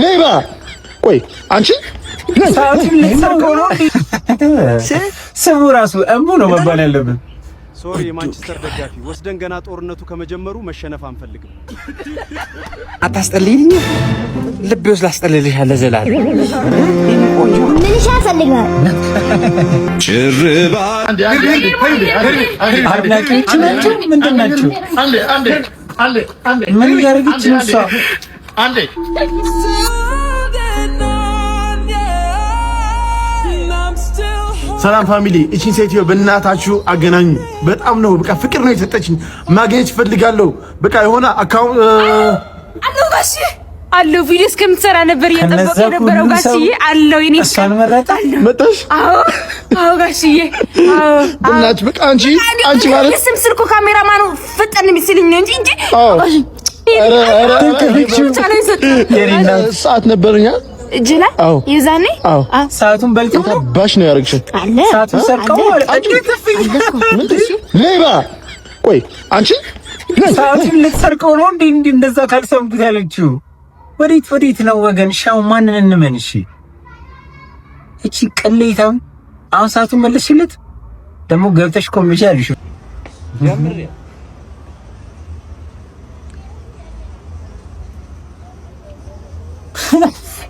ሌባ። ቆይ አንቺ ስሙ ራሱ እሙ ነው መባል ያለብን። Sorry የማንቸስተር ደጋፊ ወስደን ገና ጦርነቱ ከመጀመሩ መሸነፍ አንፈልግም። አታስጠልይኝ፣ ልቤ ውስጥ ላስጠልልሽ አለ ዘላለም። ምንሻ ፈልጋል አድናቂዎች ናቸው። ምንድን ናቸው? ምን እያደረገች ነው እሷ? ሰላም family፣ እቺን ሴትዮ በእናታችሁ አገናኙ። በጣም ነው በቃ ፍቅር ነው የሰጠችኝ። ማግኘት እፈልጋለሁ። በቃ የሆነ account አለው ጋሽዬ አለው ቪዲዮ እስከምትሰራ ነበር እየጠበቀ የነበረው ጋሽዬ አለው። የኔ እሷን መረጠ መጣሽ? አዎ አዎ ጋሽዬ አዎ። በእናትሽ በቃ አንቺ አንቺ ማለት ስም ስልኩ ካሜራማኑ ፍጠን የሚስልኝ ነው እንጂ እንጂ ሰዓት ነበረኛ እጅ ላይ የዛኔ ሰዓቱን በልተው ነው ባሽ ነው ያደረግሽው። ሰዓቱን ሰርቀው ሌባ። ቆይ አንቺ ሰዓቱን ልትሰርቀው ነው እንዴ? እንዴ እንደዛ ካልሰምኩት ያለችው ወዴት ወዴት ነው ወገን? ሻው ማንን እንመን? እሺ እቺ ቅሌታም አሁን ሰዓቱን መለስሽለት ደግሞ ገብተሽ ኮምብቻ ያልሽው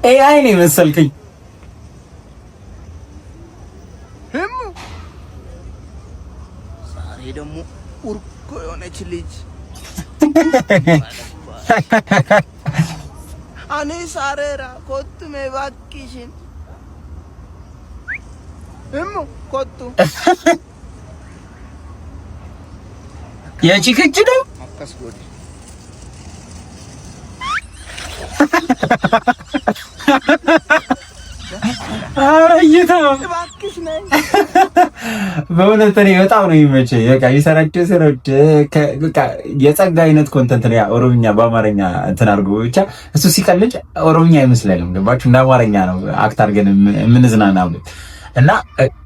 AI ነው የመሰልከኝ። ዛሬ ደግሞ ኡርጎ የሆነች ልጅ አኔ ሳሬራ ኮቱሜ እባክሽን እሙ ኮቱ የቺክ እጅ ነው። ኧረ እይታ በእውነት እኔ በጣም ነው የሚመቸኝ። በቃ የሚሰራቸው ስራዎች የጸጋ አይነት content ነው። ያ ኦሮምኛ በአማርኛ እንትን አድርጎ ብቻ እሱ ሲቀልድ ኦሮምኛ አይመስለንም። ገባችሁ? እንደ አማርኛ ነው act አድርገን የምንዝናናበት እና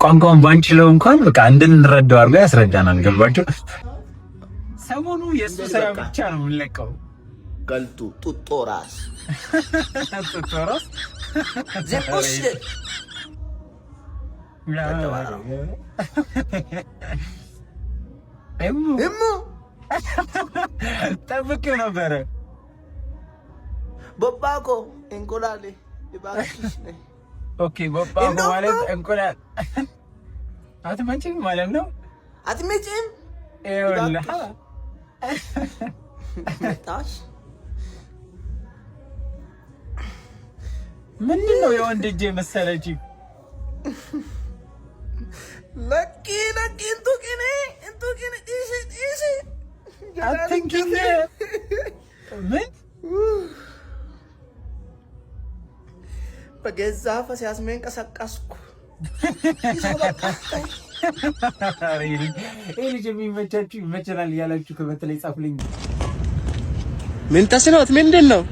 ቋንቋውን ባንችለው እንኳን በቃ እንድንረዳው አድርጎ ያስረዳናል። ገባችሁ? ሰሞኑ የእሱ ስራ ብቻ ነው የምንለቀው። ገልቱ ጡጦ ራስ ጡጦ ራስ እሙ ጠብቄው ነበረ። ቦባኮ እንቁላል Okay፣ ቦባኮ ማለት እንቁላል አትመጪም ማለት ነው። አትመጪም ይኸውልህ መጣሽ። ምንድን ነው የወንድ እጅ የመሰለች? ለቂ ለቂ እንቱቂኒ እንቱቂኒ ዲሲ ዲሲ አትንኪኝ። ምን በገዛ ፈሲያስሜን ቀሰቀስኩ። ይህ ልጅ የሚመቻችሁ ይመቸናል እያላችሁ comment ላይ ጻፉልኝ። ምን ተስኖት ምንድን ነው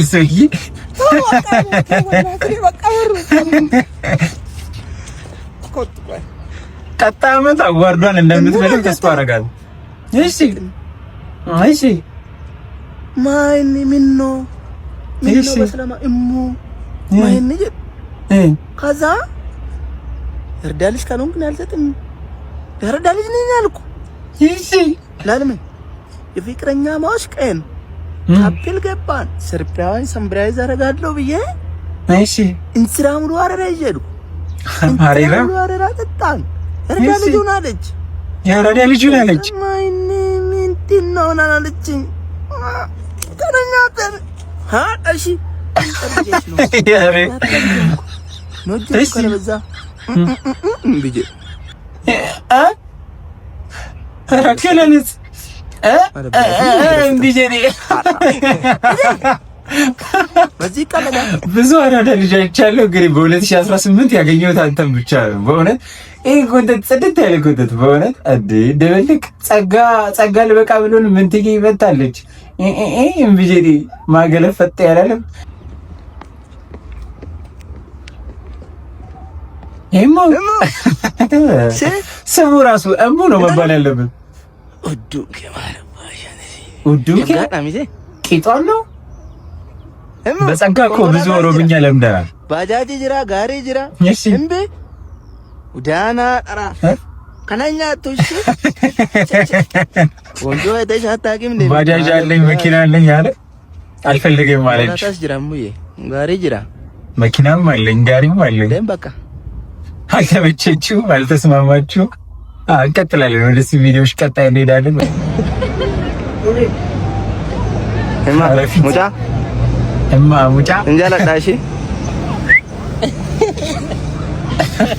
ሰውዬ? ቀጣይ ዓመት አዋርዷን እንደምትፈልግ ተስፋ አደርጋለሁ። እሺ እሺ ማይኒ ምኖ ምኖ በሰላማ እሙ ማይኒ ከዛ እርዳ ልጅ ካልሆንክ እኔ አልሰጥም። እርዳ ልጅ ነኝ አልኩ። እሺ ለምን የፍቅረኛ ማዎች ቀን ካፕል ገባን። ሰርፕራይዝ ሰምፕራይዝ አደርጋለሁ ብዬ እሺ እንስራ ሙሉ አረራ ይዤ ሄድኩ። እንስራ ሙሉ አረራ ጠጣን። እርዳ ልጅ ሆናለች። የአራዳ ልጅ ሆናለች። ማይኒ ምንድን ነው አለችኝ። ተነኛ ተን ሀ እሺ ብዙ አራዳ ልጅ አይቻለሁ። እንግዲህ በ2018 ያገኘሁት አንተን ብቻ ነው። በእውነት ይህ content ጽድት ያለ content በእውነት እንደ ድብልቅ ጸጋ ጸጋ ልበቃ ብሎን ምንትዬ ይመጣለች። እምብጄ ማገለፈጥ ያላለም ስሙ ራሱ እሙ ነው መባል ያለብን። Hudduu kee ቂጧን ነው። በጸጋ እኮ ብዙ ኦሮምኛ ለምደናል። ባጃጅ jira, gaarii jira. እምቢ ዳና ጠራ ከነኛ ቱሽ ቆንጆ አይተሽ አታውቂም እንዴ? ባጃጅ አለኝ፣ መኪና አለኝ አለ። አልፈልግም አለች። Jira እሙዬ, gaarii jira. መኪናም አለኝ፣ ጋሪም አለኝ። ደም በቃ። አልተመቸችውም፣ አልተስማማችሁም። እንቀጥላለን። ወደ ቪዲዮዎች ቀጣይ እንሄዳለን። Mucaa. እማ mucaa. እንጀላ እሺ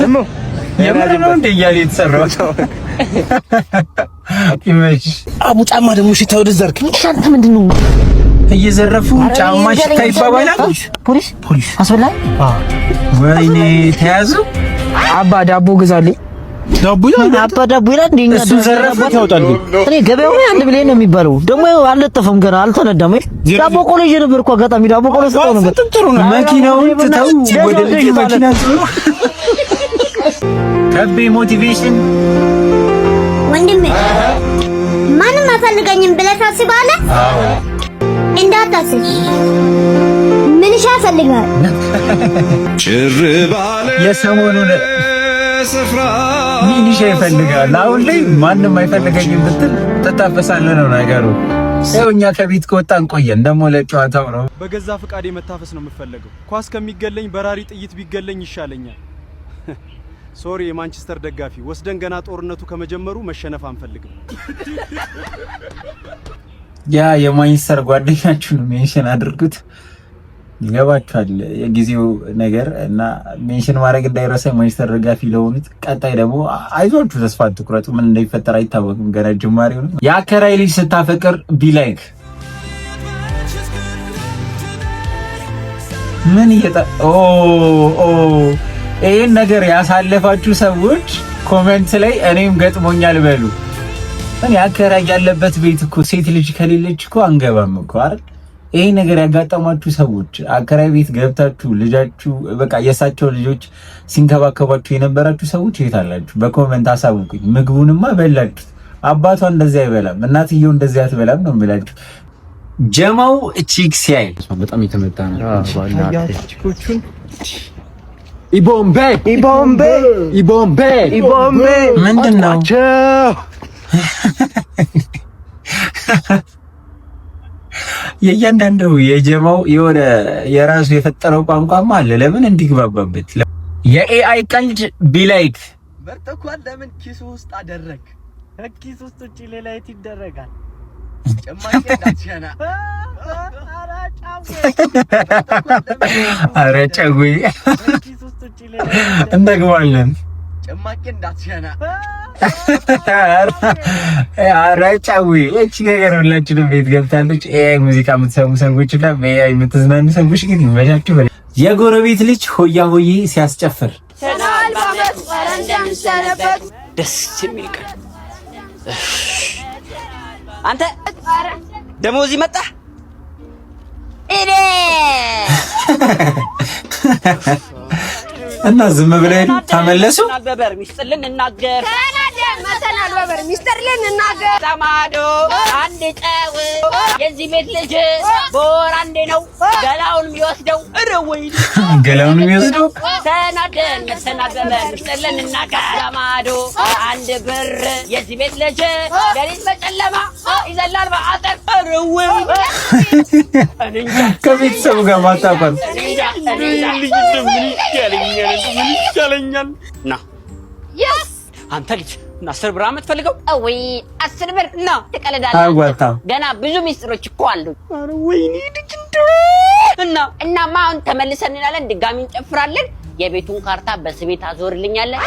እሙ። የምር ነው እንደ እያለ የተሰራው። ይመችሽ። አቡ ጫማ ደግሞ ሽታ ወደዛ አድርግ። አንተ ምንድን ነው? እየዘረፉ ጫማ ሽታ ይባባላል። ፖሊስ ፖሊስ አስበላኝ። ወይኔ ተያዙ። አባ ዳቦ ግዛልኝ። ዳቦ ይላል። አባ ዳቦ ይላል እንዴ? እሱ ዘረፈ። ያወጣል። እኔ ገበያው ላይ 1 ሚሊዮን ነው የሚባለው። ደግሞ አልለጠፈም፣ ገና አልተነዳም። ዳቦ ቆሎ ይዤ ነበር እኮ፣ አጋጣሚ ዳቦ ቆሎ ሰጠው ነበር። ጥሩ ነው። መኪናውን ትተው ወደ ልጅ መኪና ከቤ motivation። ወንድሜ፣ ማንም አፈልገኝም ብለህ ታስባለህ? እንዳታስብ፣ ምንሻ ያፈልጋል። የሰሞኑን ሚኒሻ ይፈልጋል። አሁን ላይ ማንም አይፈልገኝም ብትል ትታፈሳለህ ነው ነገሩ። ይኸው እኛ ከቤት ከወጣን ቆየን። ደግሞ ለጨዋታው ነው። በገዛ ፍቃዴ መታፈስ ነው የምፈለገው። ኳስ ከሚገለኝ በራሪ ጥይት ቢገለኝ ይሻለኛል። Sorry የማንቸስተር ደጋፊ፣ ወስደን ገና ጦርነቱ ከመጀመሩ መሸነፍ አንፈልግም። ያ የማንቸስተር ጓደኛችሁን mention አድርጉት። ይገባችኋል የጊዜው ነገር እና mention ማድረግ እንዳይረሳ የማንቸስተር ደጋፊ ለሆኑት። ቀጣይ ደግሞ አይዟችሁ፣ ተስፋ አትቁረጡ። ምን እንደሚፈጠር አይታወቅም። ገና ጅማሬው ነው። የአከራይ ልጅ ስታፈቅር be like ምን እየጠ ኦ ኦ ይህን ነገር ያሳለፋችሁ ሰዎች comment ላይ እኔም ገጥሞኛል በሉ። እኔ አከራይ ያለበት ቤት እኮ ሴት ልጅ ከሌለች እኮ አንገባም እኮ አይደል? ይሄ ነገር ያጋጠማችሁ ሰዎች፣ አከራይ ቤት ገብታችሁ ልጃችሁ በቃ የእሳቸው ልጆች ሲንከባከባችሁ የነበራችሁ ሰዎች የት አላችሁ? በ comment አሳውቁኝ። ምግቡንማ በላችሁት። አባቷ እንደዚህ አይበላም፣ እናትየው እንደዚህ አትበላም ነው የምላችሁ። ጀማው chick ሲያይ በጣም የተመታ ነው። ኢቦምቤ ኢቦምቤ ኢቦምቤ ኢቦምቤ። ምንድን ነው? የእያንዳንዱ የጀማው የሆነ የራሱ የፈጠረው ቋንቋማ አለ። ለምን እንዲግባባበት። የ AI ቀልድ be like። በርተኳን ለምን ኪሱ ውስጥ አደረግ? ኪስ ውስጥ ውጪ ሌላ የት ይደረጋል? ጭማቂ እንዳትሸና። ኧረ ጨጉ ኪስ ውስጥ ውጪ ሌላ እንደግባለን። ጭማቂ እንዳትሸና። ኧረ ጨዊ እቺ ነገር ሁላችንም ቤት ገብታለች። AI ሙዚቃ የምትሰሙ ሰዎች እና በ AI የምትዝናኑ ሰዎች ግን ይመቻችሁ። የጎረቤት ልጅ ሆያ ሆዬ ሲያስጨፍር። ደስ የሚል ቀን። አንተ ደሞዝ መጣ። እኔ እና ዝም ብለው ተመለሱ። በበር ሚስጥር ልንናገር መተናል በበር ሚስጥር ልንናገር። ተማዶ አንድ ጨው የዚህ ቤት ልጅ በወር አንዴ ነው ገላውን የሚወስደው። ኧረ ወይኔ። ገላውን የሚወስደው። ተናደን መተናል በበር ሚስጥር ልንናገር። ተማዶ አንድ ብር የዚህ ቤት ልጅ ሌሊት በጨለማ ይዘላል በአጥር። ኧረ ወይኔ፣ እኔ እንጃ። ከቤተሰቡ ጋር ማታቋል። እኔ እንጃ፣ እኔ እንጃ። ምን ይሻለኛል? ምን ይሻለኛል? ና አንተ ልጅ እና 10 ብር የምትፈልገው? ወይ 10 ብር እና ትቀልዳለህ። አያዋጣም። ገና ብዙ ሚስጥሮች እኮ አሉ። ኧረ ወይኔ ልጅ እንደው። እና እናማ አሁን ተመልሰን እንላለን፣ ድጋሚ እንጨፍራለን። የቤቱን ካርታ በስሜ ታዞርልኛለህ።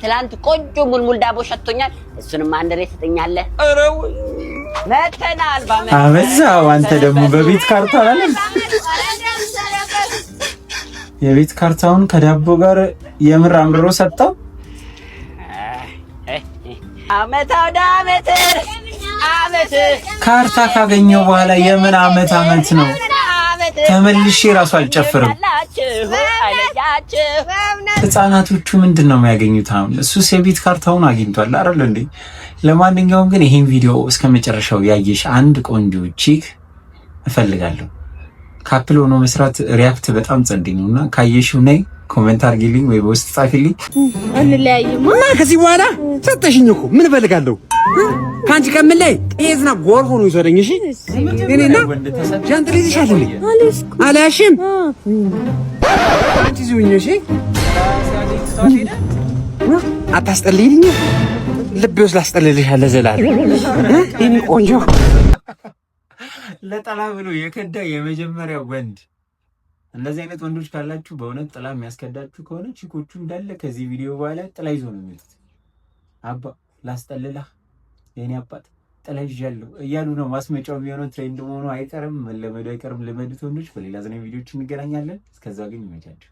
ትላንት ቆንጆ ሙልሙል ዳቦ ሸጥቶኛል። እሱንም አንድ ላይ ትሰጠኛለህ። ኧረ ወይኔ። መተናል ባመ አበዛው። አንተ ደግሞ በቤት ካርታ አላለም። የቤት ካርታውን ከዳቦ ጋር የምር አምርሮ ሰጠው። አመት አውደ አመት አመት። ካርታ ካገኘው በኋላ የምን አመት አመት ነው? አመት። ተመልሼ ራሱ አልጨፍርም። አይለያችሁ አይለያችሁ። ህፃናቶቹ ምንድን ነው የሚያገኙት? አሁን እሱስ የቤት ካርታውን አግኝቷል አይደል እንዴ? ለማንኛውም ግን ይህን ቪዲዮ እስከ መጨረሻው ያየሽ አንድ ቆንጆ chick እፈልጋለሁ። Couple ሆኖ መስራት react በጣም ጸዴ ነው እና ካየሽው ነይ comment አድርጊልኝ ወይ በውስጥ ጻፊልኝ። እንለያይማ። እና ከዚህ በኋላ ሰጠሽኝ እኮ፣ ምን እፈልጋለሁ ከአንቺ ከምለይ? ይሄ ዝናብ ጎርፍ ሆኖ ይውሰደኝ። እሺ እኔና ዣንጥላ ይዘሻል እንዴ? አልያዝሽም? አንቺ እዚሁ ሁኚ፣ እሺ? አታስጠልይልኝ። ልቤ ውስጥ ላስጠልልሽ አለ ዘላለም የኔ ቆንጆ። ለጠላ ብሎ የከዳ የመጀመሪያው ወንድ። እንደዚህ አይነት ወንዶች ካላችሁ፣ በእውነት ጥላ የሚያስከዳችሁ ከሆነ chick ኦቹ እንዳለ ከዚህ ቪዲዮ በኋላ ጥላ ይዞ ነው የሚወጡት። አባ ላስጠልላ፣ የኔ አባት ጥላ ይዣለሁ እያሉ ነው ማስመጫው የሚሆነው። Trend መሆኑ አይቀርም፣ መለመዱ አይቀርም። ልመዱት ወንዶች። በሌላ ዘነ ቪዲዮዎች እንገናኛለን። እስከዛ ግን ይመቻችሁ።